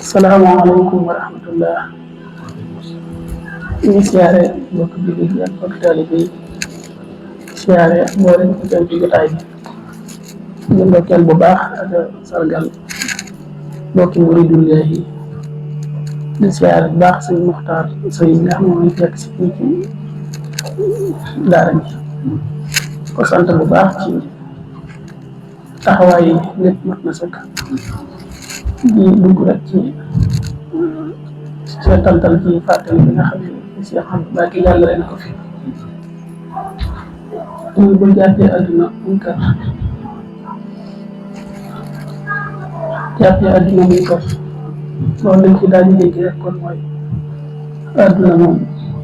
salaamaaleykum wa rahmatullah. ñu siyaare mbokk jullit yi ak mbokk taalibe yi siyaare mboolem ku teew ci jotaay bi ñu ndokkeel bu baax ak sargal mbokki muridullahi yi di siyaare bu baax sëñ Muxtaar sëñ bi nga xam ne mooy fekk si fii ci daara ji ko sant bu baax ci taxawaay yi lépp mat na sëkk di dugg rek ci seetantal ci fàttali bi nga xam ne Cheikh Abdou Mbacké jàngale na ko fi muy bu jàppee adduna muy kër loolu lañ ci daal di dégg rek kon mooy adduna moom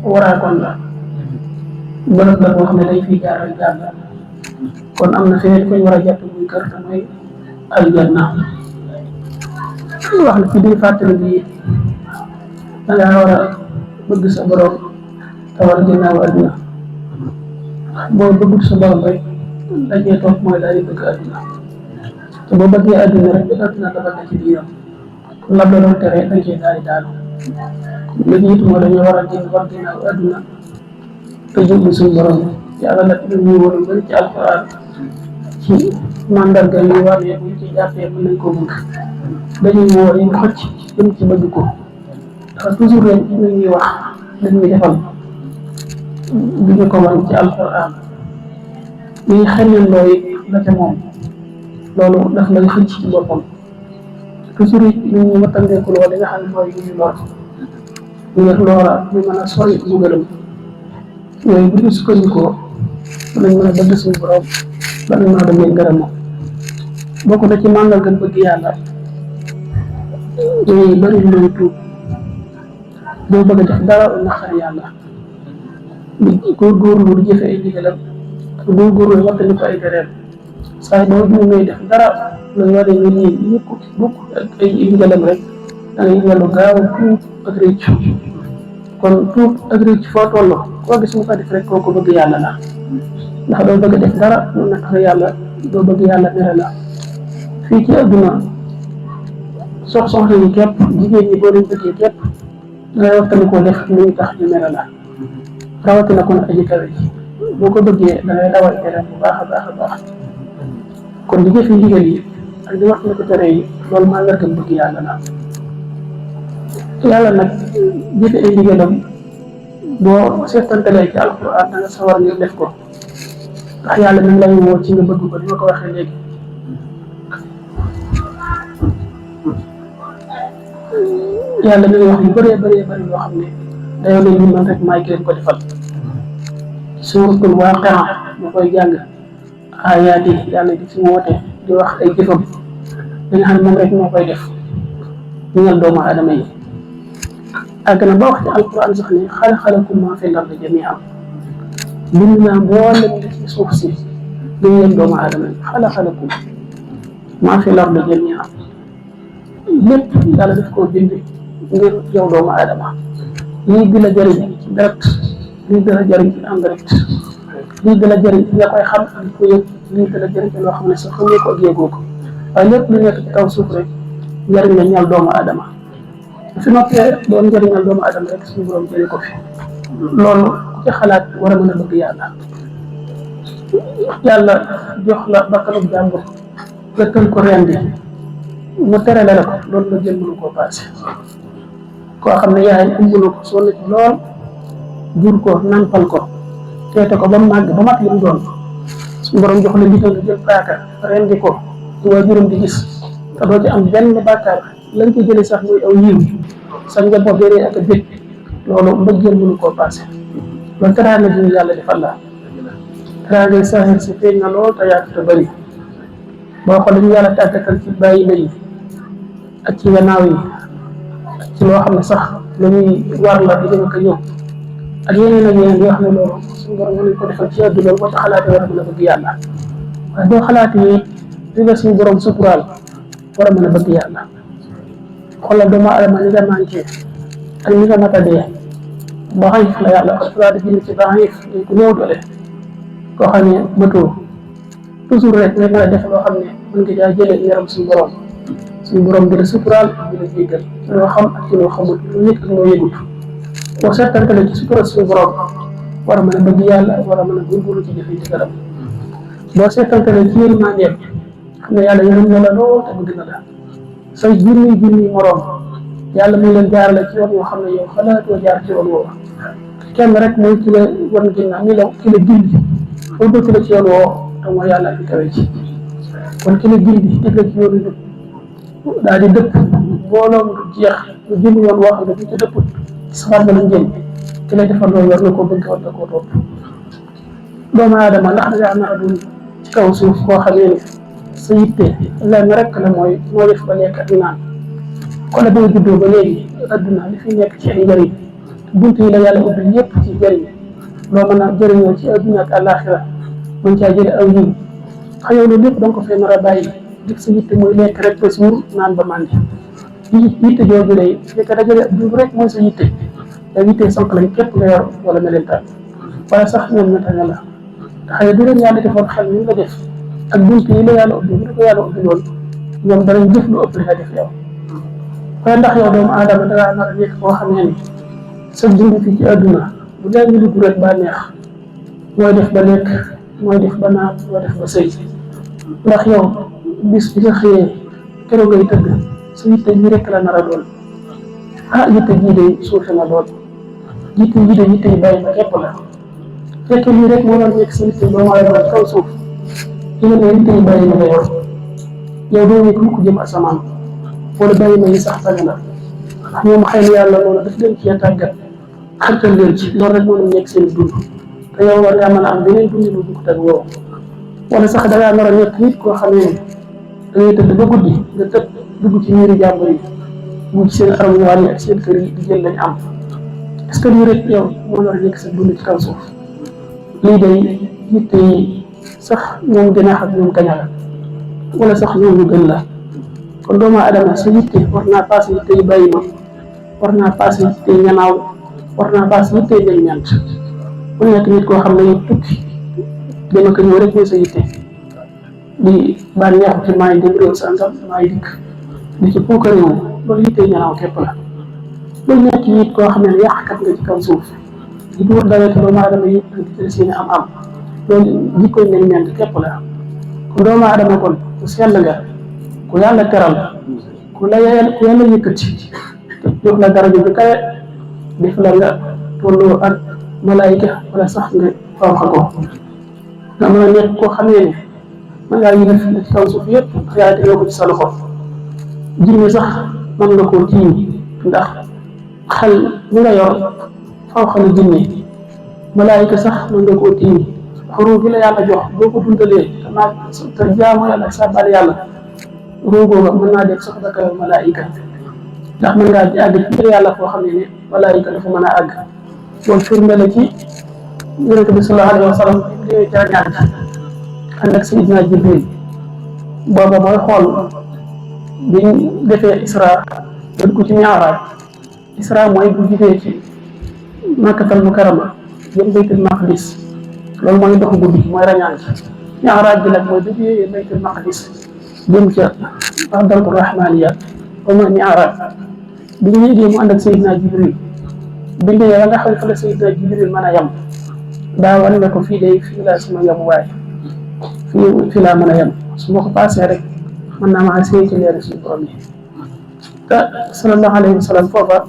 waraakoon la bërëb la boo xam ne dañ fiy jaaral jàll kon am na feneen koñ war a jàpp muy kër te mooy aljanna wax na ci biir fàttali bi da ngaa war a bëgg sa borom te war a ginnaaw adduna boo bëggut sa borom rek dajee toog mooy daal di bëgg adduna te boo bëggee adduna rek ba adduna dafa nekk ci biiram kon la doon tere dañ cee daal di daanu li jiitu moo dañoo war a ginnaaw adduna te jublu suñu borom yàlla nag ñu war a bëri ci alxuraan ci mandarga yi war ne buñ ci jàppee mën nañ koo bëgg dañuy woo yi xëcc jëm ci bëgg ko ndax toujours rek ñu ñuy wax dañ ñuy defal du ñu ko wan ci alxuraan ñuy xemeen looy la ca moom loolu daf lay xëcc ci boppam toujours it ñu ñu wattandeeku loolu li nga xam ne mooy yu ñu lor ngir loola ñu mën a sori mbugalam yooyu bu ñu sukkandikoo danañ mën a bëgg suñu borom danañ mën a demee ngërëmam bokk na ci màndarga bëgg yàlla ñuy bëri luy tuub doo bëgg a def dara lu naqari yàlla di góorgóorlu di jëfe ay ndigalam góorgóorlu wattandi ko ay tereem saa boo juumee def dara lu war a nii bukk ak ay ndigalam rek da ngay dellu gaaw a tuub ak réccu kon tuub ak réccu foo toll koo gis mu ko def rek kooku bëgg yàlla la ndax doo bëgg a def dara lu naqari yàlla doo bëgg yàlla mere la fii ci adduna soxna yi képp jigéen ñi boo leen bëggee képp dangay waxtaanee koo def lu ñu tax ñu mere la rawatina kon aji kawe ji boo ko bëggee dangay dawal tere bu baax a baax a baax kon di jëfe ndigal yi ak di waxtaanee ko tere yi loolu maa ngi bëgg yàlla la yàlla nag jëfe ay ndigalam boo seetantalee ci alxuraan da nga sawar ngir def ko ndax yàlla mi ngi lay woo ci nga bëgg ko ni ma ko waxee léegi. yàlla mi ngi wax yu bëree bëri yoo xam ne dayoo leen ñu man rek maay ki leen ko defal suuratul Waaqia ñu koy jàng ayaat yi yàlla di ci woote di wax ay jëfam li nga xam ne moom rek moo koy def ñeel doomu aadama yi àgg na ba wax ci alquran sax ne xalaqalakum maa fi l-ardi jamii'an bind naa mboolem li ci suuf si li ñeel doomu aadama yi xalaqalakum maa fi l-ardi jamii'an lépp yàlla daf koo bind ngir yow doomu aadama lii di la jëriñ ci direct lii di la jëriñ ci indirect lii di la jëriñ ci nga koy xam ak ko yëg lii di la jëriñ ci loo xam ne sax xamee ko ak yëgoo ko waaye lépp lu nekk ci kaw suuf rek njëriñ la ñeel doomu aadama fi noppee doon njëriñal doomu aadama rek suñu borom jëlee ko fi loolu ci xalaat war a mën a bëgg yàlla jox la bakkanub jàmbur gëttal ko rendi mu tere la ko loolu la jël mënu koo paase koo xam ne yaayam ëmb na ko sonn ci lool jur ko nampal ko teete ko ba mu màgg ba mat li mu doon suñu borom jox la ndigal nga jël paaka rendi ko ci waajuram di gis te doo ci am benn bàkkaar lañ ko jëlee sax muy aw yiw sa njaboot yore ak a bég loolu mbëggeel mënu koo paase loolu teraanga ji ñu yàlla defal la teraanga saaxir si feeñ na lool te yaatu te bëri boo xoolee ñu yàlla tàggatal ci bàyyi la yi ak ci gannaaw yi ak ci loo xam ne sax lu ñuy war la di dem ak a ñëw ak yeneen ak yeneen yoo xam ne loolu suñu borom mënuñ ko defal ci àdduna boo ci xalaatee war a mën a bëgg yàlla waaye boo xalaatee li nga suñu borom suturaal war a mën a bëgg yàlla xoolal doomu aadama ni nga manqué ak ni nga matadee daxiif la yàlla parce que daa def ci daxiif dañ ko néew doole koo xam ne bëtoo toujours rek nga mën a def loo xam ne mën nga caa jëlee yaram suñu borom suñu borom di la suturaal di la jéggal ci loo xam ak ci loo xamul lu yëg ak loo yëgut boo seetantale ci sutura suñu borom war a mën a bëgg yàlla war a mën a góorgóorlu ci jëfe ndigalam boo seetantale ci yërmandeem xam ne yàlla yërëm na la lool te bëgg na la say junni moroom yàlla mu leen jaarale ci yoon yoo xam ne yow xalaatoo jaar ci yoon woowu kenn rek mooy ki la wan ginnaaw ni la ki la gindi foo bëgg la ci yoon woowu te mooy yàlla fi kawe ci kon ki la gindi teg la ci yoonu jub daal di dëpp mbooloom du jeex lu jëm yoon woo xam ne bu ci dëpp safar ba lañ jëm ki lay defal loolu war na koo bëgg war na koo topp doomu aadama ndax dangaa nar a dund ci kaw suuf koo xamee ne sa yitte lenn rek la mooy moo def ba lekk ak naan kon boo juddoo ba léegi adduna li fi nekk ci ay njëriñ bunt yi la yàlla ubbi ñëpp ci njëriñ loo mën a jëriñoo ci adduna ak àllaaxira mën caa jële aw yiw xëy na loolu lépp da nga ko fee nar a bàyyi def sa yitte mooy lekk rek ba suur naan ba màndi yitte jooju day fekk dajale dund rek mooy sa yitte da yitte sonk lañ képp nga yor wala melentaan waaye sax ñoom ñettaña la te xëy du leen yàlla defoon xel ni nga def ak bunt yi la yàlla ubbi bu ko yàlla ubbi loolu ñoom danañ jëf lu ëpp li nga def yow waaye ndax yow doomu aadama dangaa nar a nekk koo xam ne ni sa dund fii ci àdduna bu dee ñu dugg rek ba neex mooy def ba lekk mooy def ba naan mooy def ba sëy ndax yow bis bi nga xëyee keroog ngay tëgg sa yitte ji rek la nar a doon yitte jii de suufe na lool yitte jii de yitte yi bàyyi ma képp la fekk lii rek moo doon nekk sa yitte doomu aadama kaw suuf yi nga ne yitte yi bàyyi ma nga yor yow doo nekk mukk jëm asamaan wala bàyyi ma yi sax tane la ndax ñoom xëy na yàlla loolu daf leen cee tàggat xartal leen ci loolu rek moo doon nekk seen dund te yow war ngaa mën a am beneen dund lu dugg tag woowu wala sax dangaa nar a nekk nit koo xam ne da ngay tëdd ba guddi nga tëdd dugg ci ñiiri jàmbur yi dugg ci seen armoire yi ak seen kër yi di jël lañ am est-ce que lii rek yow moo nar a nekk sa dund ci kaw suuf lii day yitte yi sax ñoom gën a xam ñoom gaña la wala sax ñoom ñu gën la kon doomu adama sa yitte war naa paase yitte yi bàyyi ma war naa paase yitte yi ñanaaw war naa paase yitte yi ñan ñant mu nekk nit koo xam ne yow tukki dama ko ñëw rek mooy sa yitte di bànneexu ci maay dem réew sangam maay dikk di ci puuka réew loolu yitte yi ñanaaw képp la loolu nekk it koo xam ne yàqkat nga ci kaw suuf di duur dawete doomu adama yi di jël seeni am loolu jikkoy ñan ñant képp la kon doomu adama kon ku sell nga ku yàlla teral ku yàlla yëkkati jox la daraja bi kawe def la nga tolloo ak malaayika wala sax nga fawxa ko nga mën a nekk koo xamee ne mën ngaa yilif la ci kaw suuf yëpp yaa tegoo ko ci sa loxo jinne sax mën nga koo tiim ndax xel mi nga yor fawxa na jinne malaayika sax mën nga koo tiim xuru gi la yàlla jox boo ko dundalee te jaamu yàlla sabal yàlla roogoo nga mën naa def sax daka malaayika ndax mën ngaa àgg ci yàlla foo xam ne malaayika dafa mën a àgg loolu firnde la ci yonent bi sallallahu alayhi wa sallam bi mu ca ñaan ànd ak Seydina Jibril booba mooy xool biñ defee isra doon ko ci mi'raaj isra mooy bu jugee ci Makkatal Mukarrama jëm Baytul Maqdis loolu mooy doxu guddi mooy rañaan ci mi'raaj bi nag mooy bu jugee Baytul Maqdis jëm ca Ardatul Rahmaniya ba mooy mi'raaj bi ñu yéegee mu ànd ak Seydina Jibril biñ ne la nga xam ne fa la Seydina Jibril mën a yem daa wane ne ko fii day fii laa suma yem waaye fii laa mën a yem su ma ko paasee rek mën naa maa séy ci leeri suñu borom yi te sallallahu alayhi wa sallam foofa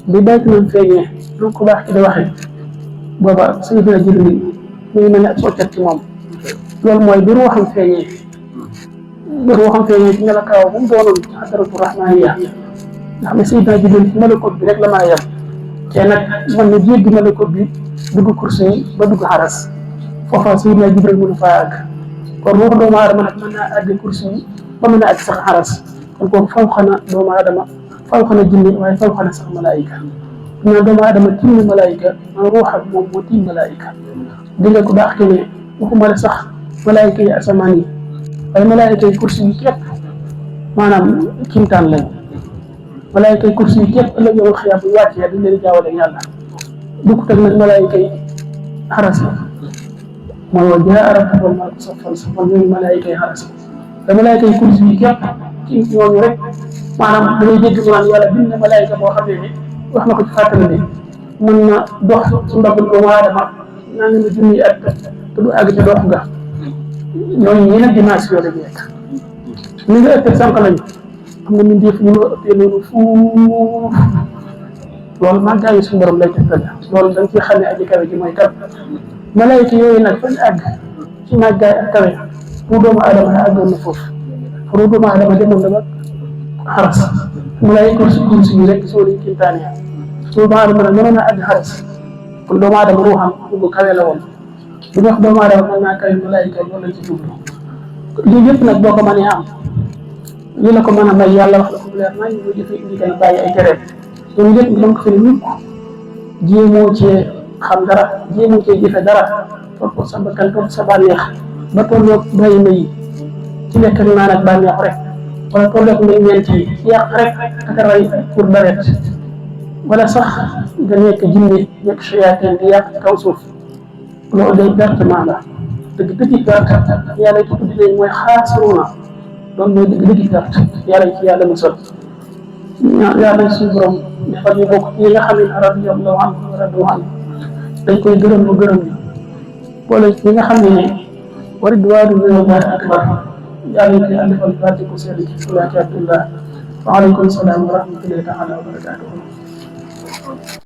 bi baytu nam feeñee lu ko baax ki di waxee booba Seydina Jibril mu ngi mel ne ak soccat ci moom loolu mooy bi ruuxam feeñee ci melakaaw bu mu doonoon ci Hadratu Rahmaniya nga xam ne Seydina Jibril ci malakut bi rek la mën a yem te nag mën na jéggi malakut bi dugg kursi yi ba dugg xaras foofa Seydina Jibril mënu faa àgg kon ruux doomu aadama nag mën naa àgg kursi yi ba mën a àgg sax xaras kon kooku faw xana doomu aadama faw xana jinne waaye faw xana sax malaayika na doomu aadama tiim malaayika man ruuxam moom moo tiim malaayika di nga ko baax ki ne waxuma la sax malaayika yi asamaan yi waaye malaayika yi kursi yi képp maanaam kimtaan lañ malaayika yi kursi yi képp ëllëg yow xiyaam bu wàccee dañ leen jaawale yàlla dukkut ak nag malaayika yi xaras la mooy wa jaa rabbuka wal malaku saffan saffan ñooñu malaayika yi xaras la te malaayika yi kursi yi képp ci ñooñu rek maanaam da ngay dégg mu naan yàlla bind na malaayika boo xam ne wax na ko ci fàttali ne mën na dox ci mbagul doomu aadama naa nga junniy at te du àgg ci dox nga ñooñu yeneen dimension la ñu nekk ni nga ëppee sànq lañu xam nga ñun def ñu ma ëppee noonu fuuf loolu màggaayu suñu borom lay tegtal loolu da nga ciy xam ne aji kawe ji mooy kan malaayika yooyu nag fañ àgg ci màggaay ak kawe pour doomu aadama ne àggoon na foofu pour doomu aadama demoon na ba xaras malaayika si kursi yi rek soo leen kintaane doomu aadama nag mënoon a àgg xaras kon doomu aadama ruuxam bu kawe la woon bu ñu wax doomu aadama mën naa kawe malaayika loolu lañ ci jublu lii yëpp nag boo ko mënee am lii la ko mën a may yàlla wax la ko leer nañ ñu jëfe indi kay bàyyi ay tereem loolu lépp nga ko fi ne mukk jéemoo cee xam dara jéemoo cee jëfe dara topp sa bakkan topp sa bànneex ba tolloog bàyyi ma yi ci lekk ak naan ak bànneex rek wala tolloog may ñeent yi yàq rek ak ray pour daret wala sax nga nekk jinne nekk sayaateen di yàq ci kaw suuf loolu day pertement la dëgg dëgg perte yàlla ci tuddi leen mooy xaasiruuna loolu mooy dëgg dëgg perte yàlla ci yàlla musal yàlla suñu borom defal ñu bokk ñi nga xam ne radiyallahu anhu wa radu anhu dañ koy gërëm lu gërëm ni boole ñi nga xam ne wa ridwaanullahi akbar yàlla ci yàlla defal barke ko seen ci Abdullah wa aleykum salaam wa rahmatullahi taala wa barakatuh